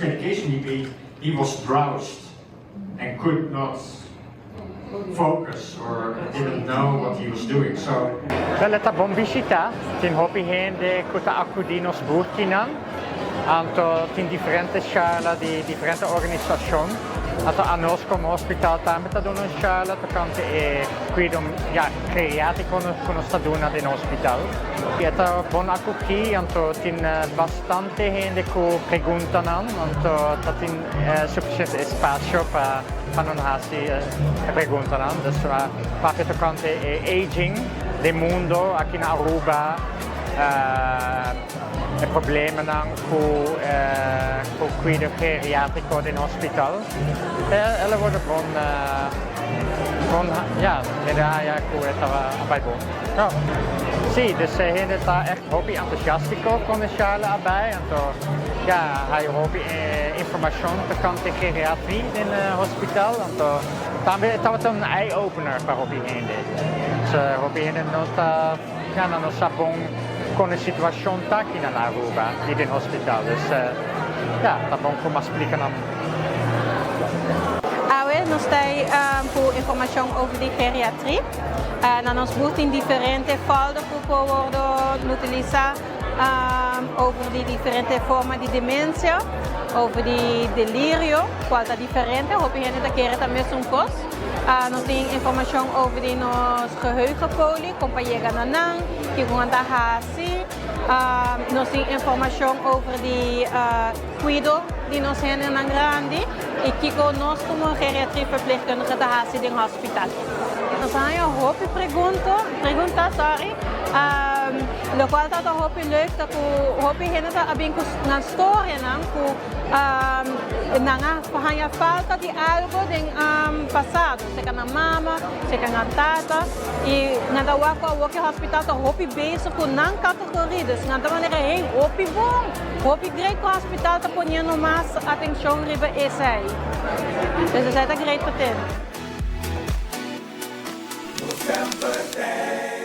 Medication he was drowsed and could not focus or didn't know what he was doing. So. Wel e ta bon bishita, tin hopi hende cu ta acudi nos burkinan, anto tin diferente charla di diferente organisacion, anto anos como hospital tambe ta duna un charla tocante e cuido, ya, geriatrico cu nos ta duna den hospital. E ta bon acogi, anto tin bastante hende cu preguntanan, anto ta tin suficiente espacio pa nan haci e preguntanan. Dus papia tocante e aging den mundo, aki na Aruba, e problemanan cu cuido geriatrico den hospital. El a wordo bon, bon, ja, mi ta haya cu e taba bay bon. Ja. Sí, dus e hende ta echt hopi entusiastico con e charla a bay, anto ja, hay hopi informacion tocante geriatrie den hospital, anto tambe e tabata un eye opener pa hopi hende. Dus hopi hende no ta, ja, nan no sa bon con e situacion ta aki na Aruba y den hospital, dus ja, ta bon cu mas splica nan. Awe nos ta cu informacion over di geriatrie. Na nos booth tin diferente folder cu por wordo utilisa over di diferente forma di demencia, over di delirio, cual ta diferente, hopi hende ta kere ta mesun cos. Nos tin informacion over di nos geheugenpoli, con pa yega na nan, kico nan ta haci. Nos tin informacion over di cuido di nos hendenan grandi y kico nos como geriatrieverpleegkundige ta haci den hospital. Nos a haña hopi pregunto, pregunta, sorry, locual ta hopi leuk ta cu hopi hende ta a bin cu nan storianan cu nan a haña falta di algo den pasado, seca nan mama, seca nan tata y nan ta wak cu awor cu e hospital ta hopi bezig cu nan categorie, dus nan ta manera hey hopi bon, hopi great cu hospital ta poniendo mas atencion riba esey. Dus esey ta great pa tende. Semper tey.